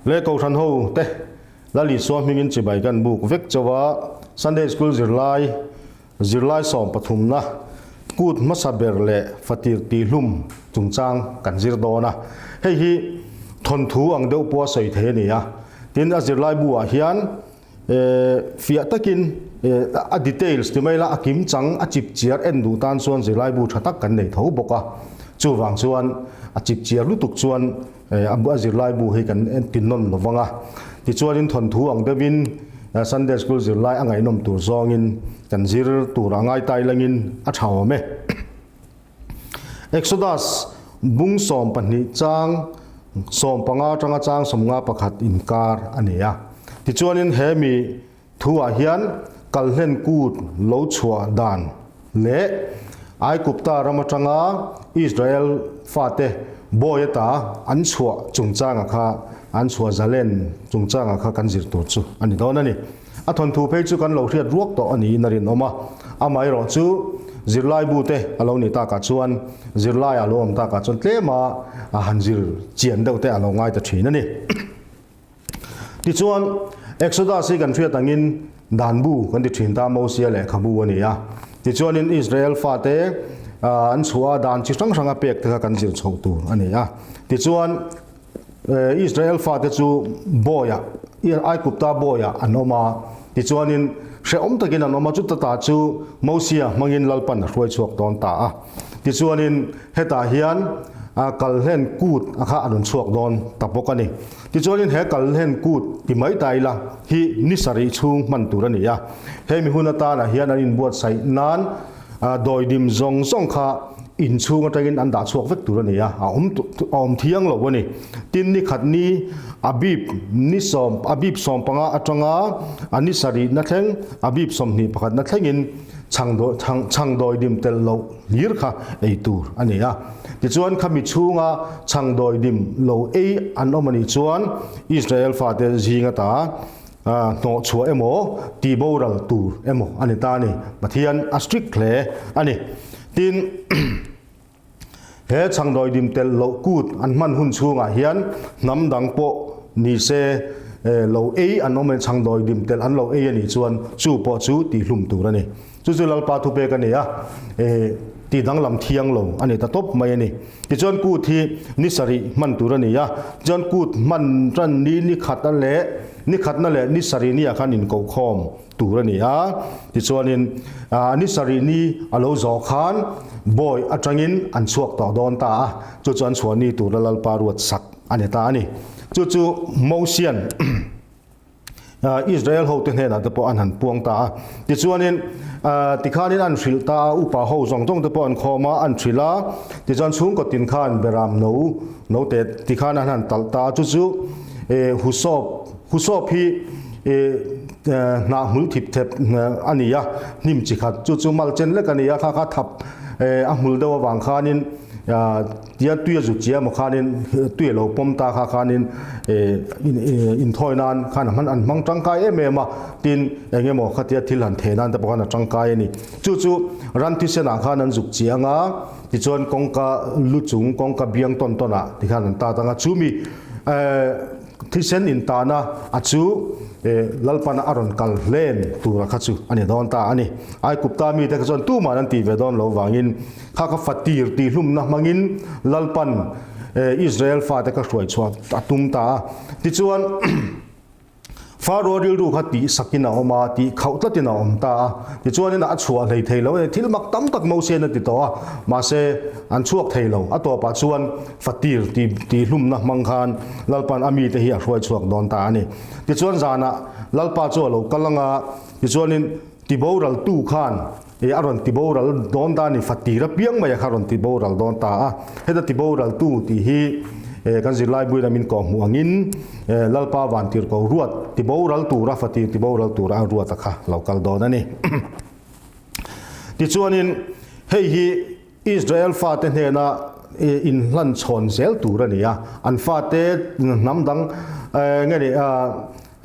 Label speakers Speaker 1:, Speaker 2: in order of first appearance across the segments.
Speaker 1: Le Kohhran ho te Lal Isua hmingin chibai kan buk vek chauh a, Sunday School zirlai zirlai sawm pathumna kut hmasa ber leh fatir tihhlum chungchang kan zir dawn a. Hei hi thawnthu ang deuh pawha sawi thei a ni a, tin a zirlai bu ah hian Fiah takin a details ti mai la, a kim chang, a chip chiar en duh tan chuan zirlaibu tha tak kan nei tho bawk a. Chuvang chuan a chip chiar lutuk chuan a zirlaibu hi kan ti nawn lo vang a. Tichuanin thawnthu ang deuhin Sunday School zirlai a ngaihnawm tur zawngin kan zir tur a ngai tai langin a tha awm e. Exodus bung 12 chang 15 atanga chang 51 inkar a ni a. Tichuanin he mi thuah hian kalhlen kut lo chhuah dan leh Aigupta ram atanga Israel fate bawi ata an chhuah chungchanga kha an chhuah zalen chungchanga kha kan zir tur chu a ni dawn a ni. A thawnthu phei chu kan lo hriat ruak tawh a niin a rinawm a, amaherawh chu zirlaibu te a lo nih takah chuan zirlai a lo awm takah chuan tlema a han zir chian deuh te a lo ngai ta thin a ni. Tichuan, Exodus hi kan hriat angin danbu kan ti thin ta Mosia lehkhabu a ni a. Tichuanin Israel fate an chhuah a dan chi hrang hrang a pek te kha kan zir chhoh tur a ni a. Tichuan, Israel fate chu bawiah, Aigupta bawiah an awm a, tichuanin hrehawm takin an awm a, chuta ta chu Mosia hmangin Lalpan a hruai chhuak dawn ta a. Tichuanin hetah hian kalhlen kut a kha a rawn chhuak dawn ta bawk a ni. Tichuanin he kalhlen kut ti mai ta ila hi ni sarih chhung hman tur a ni a, hemi hun atanah hian an inbuatsaih nan dawidim zawng zawng kha inchhung atangin an dah chhuak vek tur a ni a, a awm a awm thiang lo a ni. Tin ni khat ni Abib ni sawm Abib 15 atanga a ni sarih na thleng Abib 21 na thlengin chhang dawi chhang chhang dawi dim tel loh hlir kha ei tur a ni a. Tichuan khami chhunga chhang dawi dim lo ei an awm a nih chuan Israel fate zing ata Hnawh chhuah emaw, tih boral tur emaw a ni ta a ni. Pathian a strict hle a ni. Tin, he chhangdawi dim telh loh kut an hman hun chhungah hian hnam dang pawh ni se lo ei an awm e, chhangdawi dim telh an lo ei a nih chuan chu pawh chu tihhlum tur a ni. Chu chu Lalpa thupek a ni a, tih danglam thiang lo a ni ta tawp mai a ni. Tichuan kut hi ni sarih hman tur a ni a, tichuan kut hman tan ni ni khatna leh ni khatna leh ni sarih ni ah khan inkohkhawm tur a ni a, tichuanin ni sarih ni a lo zawh khan bawi atangin an chhuak tawh dawn ta a, chu chu an chhuah ni tura Lalpa ruat sak a ni ta a ni. Chu chu Mosian. Israel hote hnenah te pawh an han puang ta a. Tichuanin tikhanin an hrilh ta a, upa ho zawng zawng te pawh an khawm a, an hrilh a. Tichuan chhungkaw tin khan beram no no te tikhan an han talh ta a, chu chu husawp husawp hi hnah hmul thip thep a ni a, hnim chi khat chu chu mal chen lek a ni a, kha kha thap a hmul deuh avang khanin Tia tui a zut chiah emaw khanin tui a lo pawm ta kha khanin inthawi nan khan a hman an hmang tangkai em em a, tin eng emaw khatia thil han theh nan te pawh khan a tangkai a ni. Chu chu ran thisenah khan an zuk chiang a, tichuan kawngka lu chung kawngka biang tawn tawn ah tikhan an tat ang a, chumi Thisen intana a chu Lalpana a rawn kal hlen tura kha chu a ni dawn ta a ni. Aikupta mite kha chuan tuman an tih ve dawn lo vangin kha kha fatir tihhlumna hmangin Lalpan Israel fate kha hruai chhuah a tum ta a. Tichuan Faro rilru kha tih sakin a awm a, tih khauh tlatin a awm ta a. Tichuanin a chhuah hlei thei lo a ni. Thil mak tam tak Mosian a ti tawh a, mahse an chhuak thei lo. A tawpah chuan Fatir tih tihhlumna hmang khan Lalpa'n a mite hi a hruai chhuak dawn ta a ni. Tichuan zanah Lalpa chu a lo kal ang a, tichuanin tiboraltu khan ih a rawn tiboral dawn ta a ni, fatir apiang mai a kha a rawn tiboral dawn ta a. Heta tiboraltu tih hi kan zirlai buin a min kawhhmuh angin Lalpa vantirhko ruat tiboral tura fatir tiboral tura a ruat a kha lo kal dawn a ni. Tichuanin hei hi Israel fate hnena inhlan chhawn zel tur a ni a, an fate hnam dang nge ni.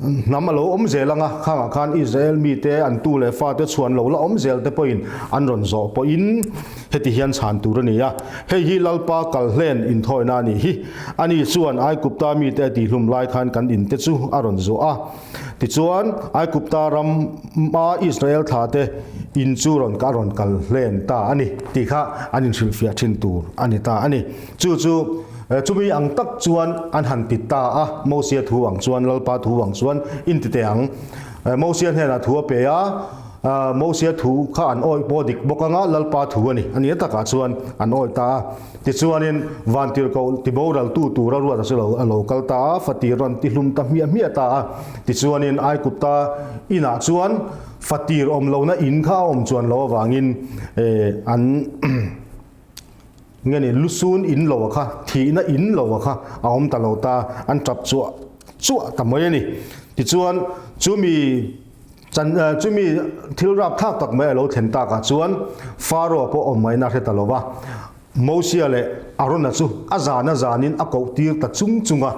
Speaker 1: Hnam a lo awm zel ang a, khangah khan Israel mite an tu leh fate chhuan lo la awm zel te pawhin an rawn zawh pawhin heti hian chhan tur a ni a, Hei hi Lalpa kal hlen inthawina a nih hi. Ani chuan Aigupta mite a tihlum lai khan kan inte chu a rawn zawh a. Tichuan, Aigupta rama Israel thlate in chu rawn a rawn kal hlen ta a ni tih kha an inhrilhfiah thin tur a ni ta a ni. Chu chu chumi ang tak chuan an han ti ta a, Mosia thu ang chuan, Lalpa thu ang chuan in ti teh ang. Mosia hnenah thu a pe a, Mosia thu kha an awih pawh dik bawk anga Lalpa thu a ni, a nia takah chuan an awih ta a. Tichuanin vantirhkoh tiboraltu tura ruat a chu lo a lo kal ta a, fatir rawn tihlum ta hmiah hmiah ta a. Tichuanin Aigupta inah chuan fatir awm lohna in kha a awm chuan loh avangin an Nge ni lusun in lo a kha, thihna in lo a kha a awm ta lo ta, an tap chuah chuah ta mai a ni. Tichuan, chumi chan chumi thil rap thlak tak mai a lo thlen takah chuan Pharaoh pawh awm ngaihna a hre ta lo va, Mosia leh Arona chu a zan a zanin a koh tir ta chung chung a.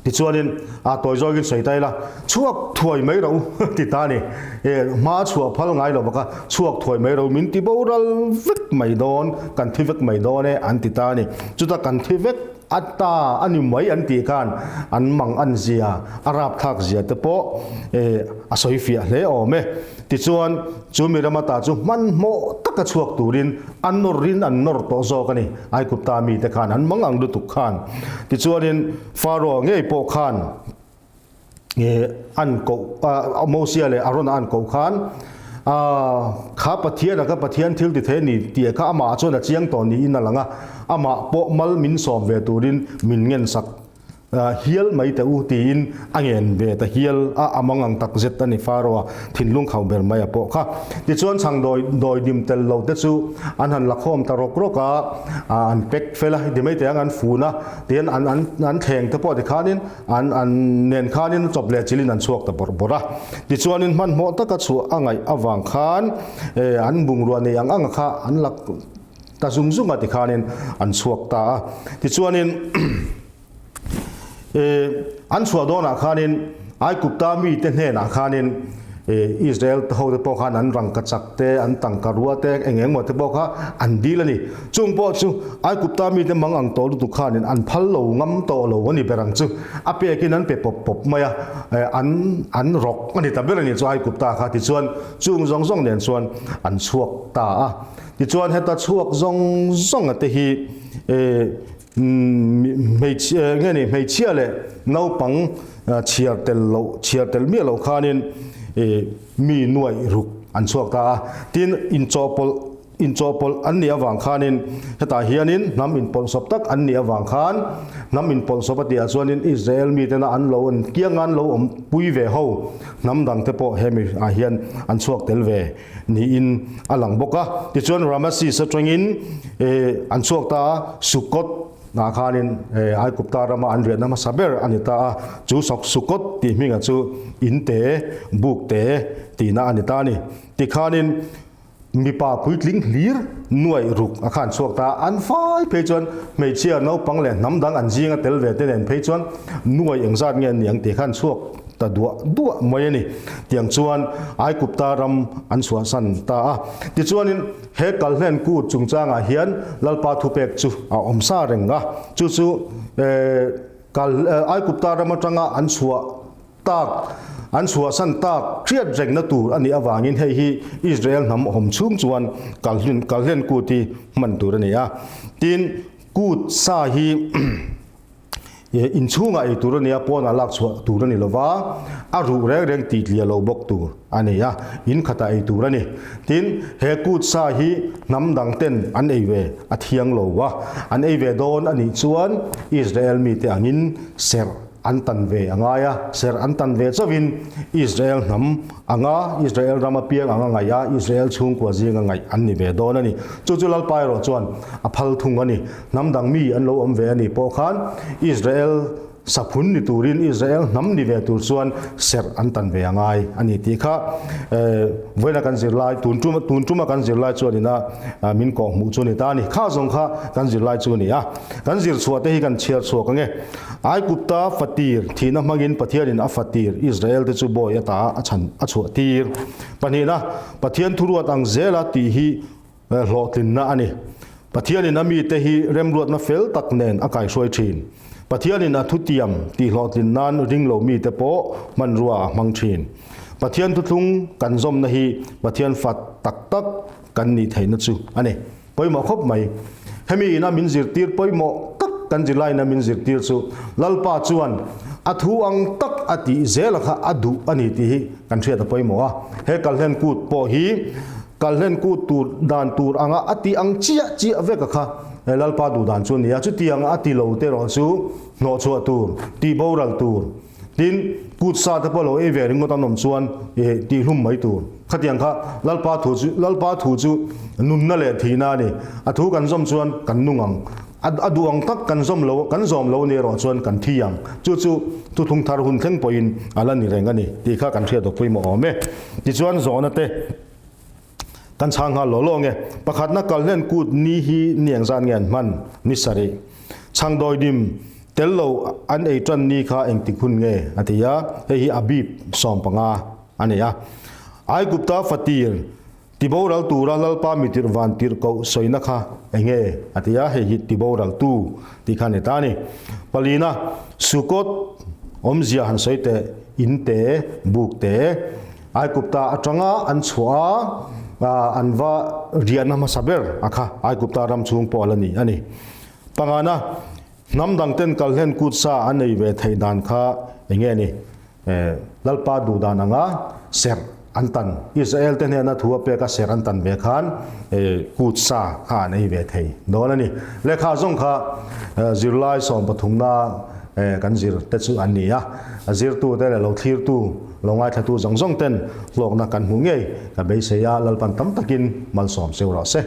Speaker 1: Tichuanin, a tawi zawkin sawi ta ila, chhuak thuai mai ro ti ta a ni. E, hma chhuah phal ngai lo bawk a, chhuak thuai mai ro min ti boral vek mai dawn, kan thi vek mai dawn e an ti ta a ni. Chuta kan thi vek a ta a ni mai an tih khan an mang an zia, a rapthlak zia te pawh e a sawi fiah hle awm e. Tichuan, chu mi rama ta chu hmanhmawh taka chhuak turin a nawrin an nawr tawh zawk a ni, Aigupta mite khan an mang ang lutuk khan. Tichuanin Pharaoh ngei pawh khan an koh, Mosia leh Arona an koh khan, Kha Pathian a ka Pathian thil ti thei a ni tih kha amah chuan a chiang tawh niin a lang a, amah pawh mal min sawm ve turin min ngensak Hial mai teh u tiin a ngen ve ta hial a, a mang ang tak zet a ni Pharaoh-a thinlung khauh ber mai a pawh kha. Tichuan chhang dawi dawi dim tel lo te chu an han la khawm ta rawk rawk a, an pack fel a, ti mai teh ang an fun a, tihian an an an thleng te pawh tikhanin an an nen khanin chawp leh chilhin an chhuak ta bawrh bawrh a. Tichuanin hmanhmawh taka chhuah a ngaih avang khan an bungrua nei ang ang kha an la Ta zung zung a tikhanin an chhuak ta a. Tichuanin an chhuah dawnah khanin Aigupta mite hnenah khanin Israel hote pawh khan an rangkachak te, an tangka rua te, eng eng emaw te pawh kha an dil a ni. Chung pawh chu Aigupta mite mang ang tawh lutuk khanin an phal lo ngam tawh lo a ni ber ang chu. A pekin an pe pawp pawp mai a, an an rawk a ni ta ber a ni chu Aigupta kha. Tichuan chung zawng zawng nen chuan an chhuak ta a. Tichuan heta chhuak zawng zawnga te hi hmeichhia nge ni hmeichhia leh naupang chhiar tel loh chhiar tel miah loh khanin mi nuaih ruk an chhuak ta a. Tin inchawhpawlh inchawhpawlh an nih avang khanin hetah hianin hnam inpawlhsawp tak an nih avang khan hnam inpawlhsawp a tihah chuanin Israel mitena an lo an kianga an lo awmpui ve ho hnam dangte pawh hemi ah hian an chhuak tel ve. niin a lang bawk a. Tichuan Rameses atangin an chhuak ta a, Sukkot ah khanin Aigupta rama an riahna hmasa ber a ni ta a, chu Sukkot tih hminga chu in te, buk te tihna a ni ta a ni. Tikhanin mipa puitling hlir nuaih ruk a khan chhuak ta a, an fai phei chuan hmeichhia naupang leh hnam dang an zinga tel ve te nen phei chuan nuaih engzat nge an ni ang tih khan chhuak ta duah duah mai a ni. Tiang chuan Aigupta ram an chhuahsan ta a. Tichuanin he Kalhlen kut chungchangah hian Lalpa thupek chu a awm sa reng a. Chu chu Kal Aigupta ram atanga an chhuah tak an chhuahsan tak hriat rengna tur a nih avangin hei hi Israel hnam awm chhung chuan Kalhlin Kalhlen kut hi hman tur a ni a. Tin, kut sa hi Inchhungah ei tur a nia, pawnah lak chhuah tur a ni lova, a ruh reng reng tih tliah lo bawk tur a ni a, in khatah ei tur a ni. Tin, he kut sa hi hnam dang ten an ei ve a thiang lo a, an ei ve dawn a nih chuan Israel mite angin serh an tan ve a ngai a, serh an tan ve chauhin Israel hnam anga Israel ram apiang anga ngaih a, Israel chhungkua zinga ngaih an ni ve dawn a ni. Chu chu Lalpa erawh chuan a phal thung a ni. Hnam dang mi an lo awm ve a nih pawh khan Israel Saphun ni turin Israel hnam ni ve tur chuan serh an tan ve a ngai a ni tih kha vawiina kan zirlai tun tum tun tuma kan zirlai chuan ina min kawh hmuh chu a ni ta a ni. Kha zawng kha kan zirlai chu a ni a. Kan zir chhuah te hi kan chhiar chhuak ange. Aigupta fatir thihna hmangin Pathianin a fatir Israel te chu bawi ata a chhan a chhuah tir. Pahnihna, Pathian thuruat ang zela tih hi Hlawhtlinna a ni. Pathianin a mite hi remruatna fel tak nen a kaihruai thin. Pathianin a thutiam tih hlawhtlin nan ringlo mite pawh hmanrua a hmang thin. Pathian thuthlung kan zawmna hi Pathian fat tak tak kan nih theihna chu a ni. Pawimawh khawp mai. Hemi ina min zirtir pawimawh tak kan zirlaina min zirtir chu Lalpa chuan a thu ang tak a tih zela kha a duh a ni tih hi kan hriat a pawimawh a. He kalhlen kut pawh hi Kalhlen kut tur dan tur anga a tih ang chiah chiah vek a kha Lalpa duh dan chu a ni a, chutiang a ti lo te erawh chu hnawhchhuah tur, tih boral tur, tin kut sa te pawh lo ei ve ringawt an awm chuan tih hlum mai tur. Khatiang kha Lalpa thu chu Lalpa thu chu nunna leh thihna a ni, a thu kan zawm chuan kan nung ang, a duh ang tak kan zawm lo kan zawm lo ni erawh chuan kan thi ang, chu chu thuthlung thar hun thleng pawhin a la ni reng a ni tih kha kan hriat awkpui mawh awm e. Tichuan zawhna te. Kan chhang nghal law law nge. Pakhatna kalhlen kut ni hi ni engzat nge an hman? Ni sarih. Chhangdawidim tel lo an ei tan ni kha engtik hun nge? A ti a, hei hi Abib 15 a ni a. Aigupta fatir tiboral tura Lalpa mitirh van tirhkoh sawina kha enge? A ti a, hei hi tiboral tu tih kha a ni ta a ni. Palina, Sukot awmzia han sawi teh, in te, buk te. Aigupta atanga an chhuah a, an va riahna hmasa ber a kha Aigupta ram chhung pawh a la ni a ni. Pangana, hnam dang ten kalhlen kut sa an ei ve theih dan kha eng nge ni? Lalpa duh dan anga serh an tan, Israel te hnena thu a pek a serh an tan ve khan kut sa kha an ei ve thei dawn a ni. Lehkha zawng kha zirlai sawmpathumna kan zir te chu an ni a, a zirtute leh lo thlirtu, Lo ngaithlatu zawng zawng ten hlawkna kan hmuh ngei ka beisei a, Lalpan tam takin malsawm seuh rawh se.